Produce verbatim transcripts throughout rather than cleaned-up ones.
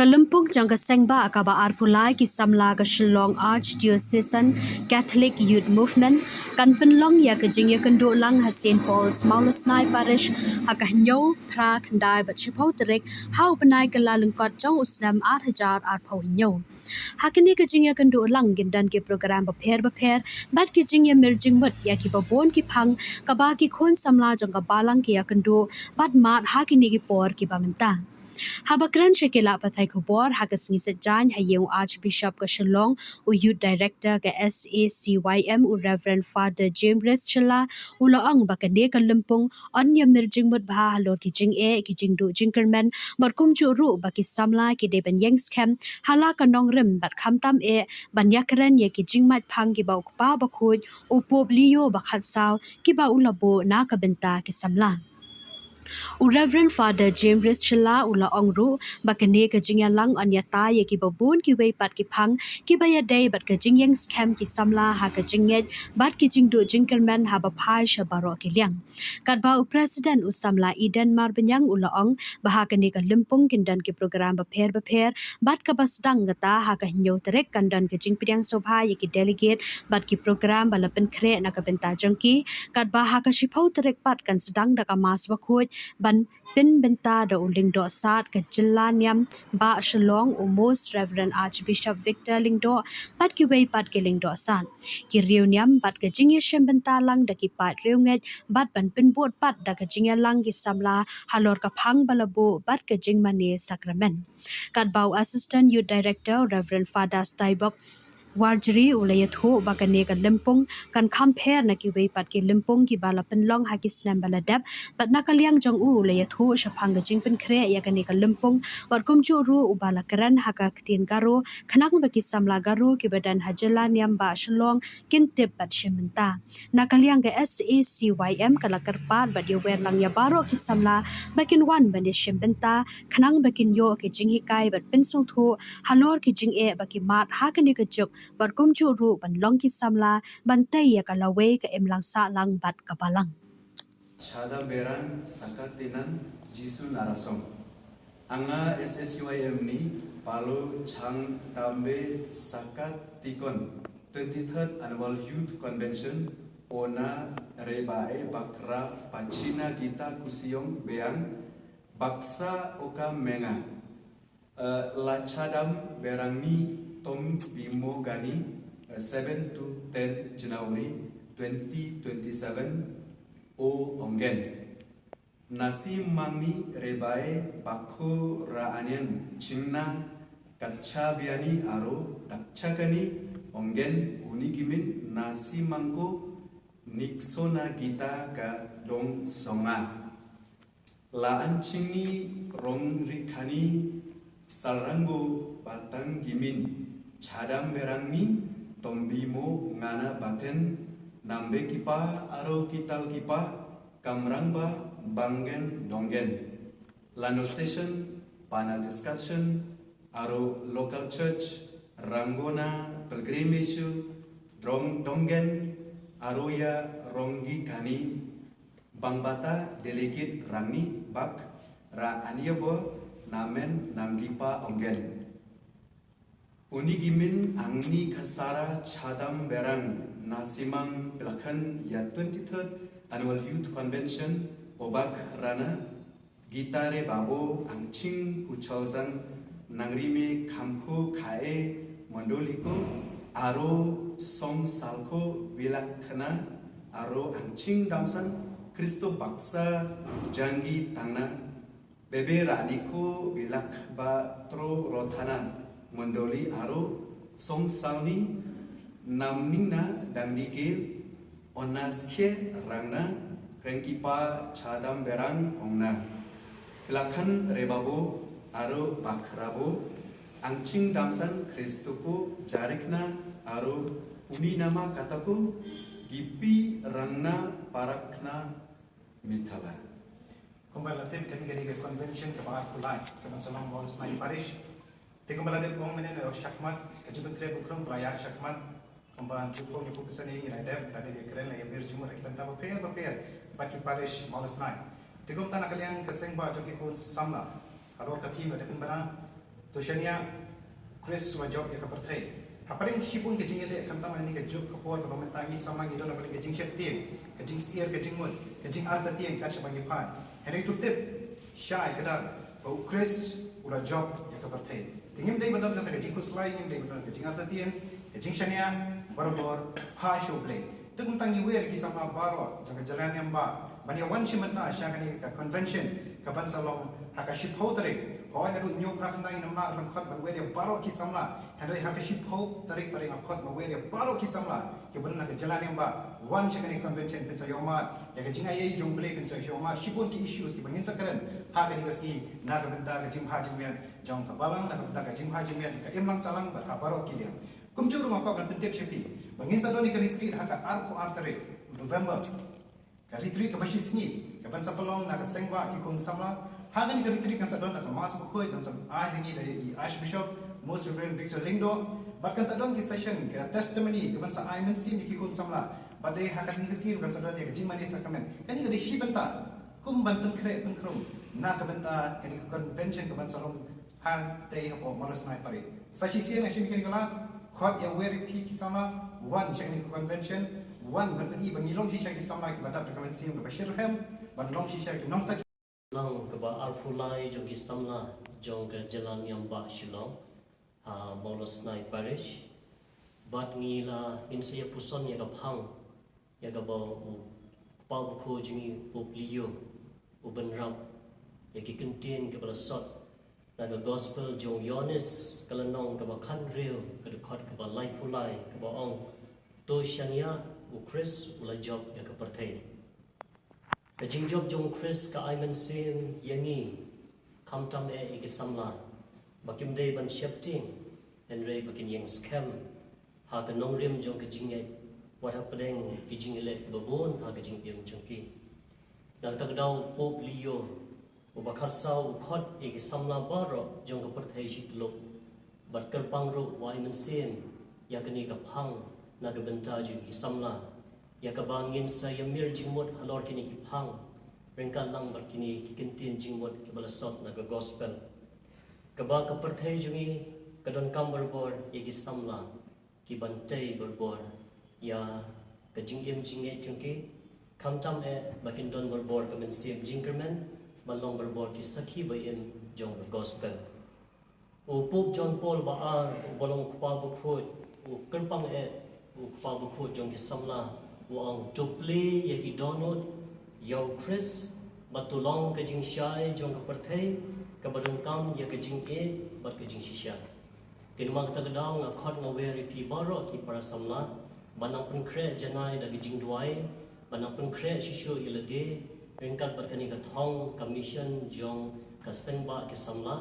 Ka lympung jong ka seng ba kaba arphew lai ki samla ka Shillong Archdiocesan Catholic Youth Movement kan pynlong ïa ka jingïakynduh lang ha Saint Paul's Mawlasnai Parish ha ka hynñiew, phra, khyndai bad shiphew tarik ha u bnai Kyllalyngkot jong u snem ar hajar arphew hynñiew. Ha kane ka jingïakynduh lang kin don ki program bapher bapher bad ki jingïamir jingmut ïa kiba bun ki phang kaba ki khun samla jong ka balang ki ïakynduh bad mad ha kine ki por kiba mynta. Haba kren sha ki lad pathai khubor ha ka sngi Saitjaiñ ha ïing u Archbishop ka Shillong, u Youth Director ka S A C Y M, u Reverend Father James Shylla, u la ong ba kane ka lympung yn ïamir jingmut bha halor ki jingeh, ki jingduh jingkyrmen bad kumjuh ruh ba ki samla ki dei ban ïeng skhem ha la ka nongrim bad khamtam eh ban ïakren ïa ki jingmait phang kiba u Kpa Bakhuid u Pope Leo ba khatsaw kiba u la buh na ka bynta ki samla. U Reverend Father James Shylla u la ong ruh ba kane ka jingïalang yn ïatai ïa kiba bun kiwei pat ki phang kiba ïadei bad ka jingïeng skhem ki samla ha ka jingngeit bad ki jingduh jingkyrmen haba phai sha baroh ki liang. Katba u President u samla Eden Marbaniang u la ong ba ha kane ka lympung kin don ki program bapher bapher bad kaba sdang kata ha ka hynñiew tarik kan don ka jingpdiang sngewbha ïa ki delegate bad ki program ba la pynkhreh na ka bynta jong ki, katba ha ka shiphew tarik pat kan sdang da ka Mass Bakhuid ban pynbynta da u Lyngdoh Sad ka jylla niam Bah Shillong, u Most Reverend Archbishop Victor Lyngdoh bad kiwei pat ki Lyngdoh Sad, ki riewniam bad ka jingïashim bynta lang da ki paid riewngeit bad ban pynbud pat da ka jingïalang ki samla halor ka phang ba la buh bad ka jingmane sakramen. Katba u Assistant Youth Director Reverend Father Staibok Warjri u la ïathuh ba kane ka lympung kan kham pher na kiwei pat ki lympung kiba la pynlong ha ki snem ba la dep, bad na ka liang jong u u la ïathuh shaphang ka jingpynkhreh ïa kane ka lympung bad kumjuh ruh u ba la kren ha ka ktien Garo khnang ba ki samla Garo kiba don ha jylla niam Bah Shillong kin tip bad shim bynta. Na ka liang ka S A C Y M ka la kyrpad bad ïawer lang ïa baroh ki samla ba kin wan ban ïashim bynta khnang ba kin ïoh ki jinghikai bad pynsngewthuh halor ki jingeh ba ki mad ha kane ka juk bad kumjuh ruh ban long ki samla ban tei ïa ka lawei ka imlang sahlang bad ka balang. Chadam Berang Sakat Tinan Jisu Narasong. Anga S S Y M ni Palo Chang Tambe Sakat Tikon twenty-third Annual Youth Convention Ona Rebae Bakra Pachina Gita Kusiong Beang Baksa Oka Menga, eh, Lachadam Berangni Tom Bimo Gani, eh, seven to ten January twenty twenty-seven, O Onggen. Nasi Mangni Rebai Bakho Ra Anian Chingna Katcha Biani Aro Takchakani Onggen Unigimin Nasi Mangko Niksona Gita Ka Dong Songa. La Anchingni Rong Rikhani Salrango Batang Gimin Chadam Berangni Tombimo Ngana Baten Nambe Kipa Aro Kital Kipa Kamrangba Bangen Dongen. Lano session, panel discussion, aro local church, Rangona pilgrimage, Drong Dongen, aro ya Ronggi Kani, Bangbata delegate Rangni Bak, Ra Aniabo, Namen Namgipa Onggen. Uni gimin angni khasara Chadam Berang Nasimang Pelakhan ya twenty-third Annual Youth Convention Obak Rana Gitare Babo Angching Kucholzang Nangrime Khamkho Khae Mondoliko Aro Song Salko Bilakhana Aro Angching Damsang Kristo Baksa Janggi Tangna Bebe Raniko Bilak Ba Tro Rothana Mondoli Aro Song Salni Namningna Dangdike Onaskhe Rangna Krengkipa Chadam Berang Ongna Lakhan Rebabo Aro Bakrabo Angching Damsan Kristoko Jarikna Aro Uni Nama Katako Gipi Rangna Parakna Mithala. Kumba la tip kane ka dei ka convention kaba arphew lai kaba sa long Mawlasnai Parish. Te kumba la dep ong mynne na shakhmat ka jingpynkhreh bunkhrung ka la ïaid shakhmat kumba hynñiewphew hynñiewphew percent ngi la dep, ngi la dep ïakren, la ïamir jingmut ha ki bynta bapher bapher bad ki parish Mawlasnai. Te kumta na ka liang ka seng ba jong ki khun samla halor ka theme la dep pynbna To shaniah, Khrist u la jop ïa ka pyrthei. Hapdeng shibun ka jingïaleh, khamtam ha kane ka juk ka por kaba mynta, ngi samla ngi don hapdeng ka jingsheptieng, ka jingsyier, ka jingmut, ka jingartatien kat shaba ngi phai. Hynrei to tip shai kdar ba u Khrist u la jop ïa ka pyrthei. Te ngim dei ban don kata ka jingkhuslai, ngim dei ban don ka jingartatien, ka jingshaniah, barabor phai sha U Blei. Te kumta ngi wer ïa ki samla baroh jong ka jylla Niam Bah ban ïa wan shim bynta sha kane ka convention kaban sa long ha ka shiphew tarik. Hooid, naduh hynñiew phra khyndai ngim lah ban khot ban wer ïa baroh ki samla, hynrei ha ka shiphew tarik pat nga khot ban wer ïa baroh ki samla kiba don ha ka jylla Niam Bah, wan sha kane ka convention, phin sa ïohmad ïa ka jingaiei jong U Blei, phin sa ïohmad shibun ki issues kiba ngin sa kren ha kane ka sngi na ka bynta ka jingbha jingmiat jong ka balang, na ka bynta ka jingbha jingmiat jong ka imlang sahlang bad ha baroh ki liang. Kumjuh ruh nga kwah ban pyntip sha phi ba ngin sa don ïa ka retreat ha ka arphew ar tarik November. Ka retreat kaba shi sngi kaban sa pynlong na ka seng bah ki khun samla. Ha kane ka retreat kan sa don da ka Mass Bakhuid ban sa ai ha ngi da i Archbishop Most Reverend Victor Lyngdoh. Bad kan sa don ki session ka testimony kaban sa ai mynsiem ïa ki khun samla. Bad dei ha kane ka sngi kan sa don ïa ka jingmane sakramen. Kane ka dei shi bynta kum ban pynkhreh pynkhrung na ka bynta kane ka convention kaban sa long hangtei hapoh Mawlasnai Parish. Sa shisien nga shim ïa kane ka lad, khot ïa wer ïa phi ki samla, wan sha kane ka convention, wan ban pyni ba ngi long shisha ki samla kiba dap da ka mynsiem kaba shitrhem, ban long shisha ki nongsakhi. Lang kaba arphew lai jong ki samla jong ka jylla Niam Bah Shillong ha Mawlasnai Parish. Bad ngi la, ngin sa ïa puson ïa ka phang ïa kaba u Kpa Bakhuid jong ngi u Pope Leo u bynrap ïa ki kyntien kiba la sot na ka Gospel jong u Ïoannis, ka lynnong kaba khathynriew, ka dkhot kaba laiphew lai, kaba ong: To shaniah, u Khrist u la jop ïa ka pyrthei. Ka jingjop jong u Khrist ka ai mynsiem ïa ngi, khamtam eh ïa ki samla, ba kim dei ban sheptieng, hynrei ba kin ïeng skhem ha ka nongrim jong ka jingngeit, wat hapdeng ki jingïaleh kiba bun ha ka jingim jong ki. Na kata ka daw u Pope Leo uba khatsaw u khot ïa ki samla baroh jong ka pyrthei shi tyllup, bad kyrpang ruh u ai mynsiem ïa kane ka phang na ka bynta jong ki samla, ïa kaba ngin sa ïamir jingmut halor kine ki phang, ryngkat lang bad kine ki kyntien jingmut kiba la sot na ka Gospel. Kaba ka pyrthei jong ngi ka donkam barabor ïa ki samla kiban tei barabor ïa ka jingim jingngeit jong ki, khamtam eh ba kin don barabor ka mynsiem jingkyrmen ban long barabor ki sakhi ba im jong ka Gospel. U Pope John Paul ba ar, uba long u Kpa Bakhuid, u kyrpang eh, u Kpa Bakhuid jong ki samla, u ong: To plie ïa ki dohnud ïa u Khrist, bad to long ka jingshai jong ka pyrthei kaba donkam ïa ka jingïeit bad ka jingshisha. Te namar kata ka daw nga khot, nga wer ïa phi baroh ki para samla ban nang pynkhreh janai da ka jingduwai, ban nang pynkhreh shisha ïa lade, ryngkat bad kane ka thong, ka mission jong ka seng bah ki samla,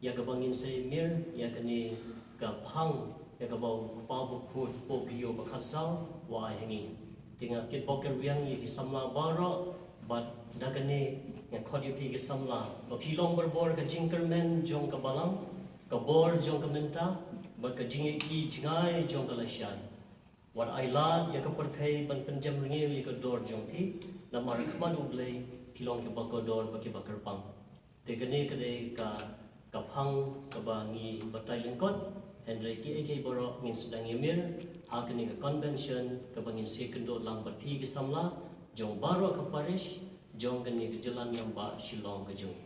ïa kaba ngin sa ïamir ïa kane ka phang, ïa kaba u Kpa Bakhuid Pope Leo ba khatsaw u ai ha ngi. Te nga kitbok kitrwiang ïa ki samla baroh, bad da kane nga khot ïa phi ki samla ba phi long barabor ka jingkyrmen jong ka balang, ka bor jong ka mynta, bad ka jingïakhih jngai jong ka lashai. Wat ailad ïa ka pyrthei ban pynjem rngiew ïa ka dor jong phi, namar ha khmat U Blei phi long kiba kordor bad kiba kyrpang. Te kane ka dei ka, ka phang kaba ngi batai lyngkot, hynrei kiei kiei baroh ngin sdang ïamir ha kane ka convention kaba ngin sa ïakynduh lang bad phi ki samla jong baroh ka parish jong kane ka jylla Niam Bah Shillong ka jong ngi.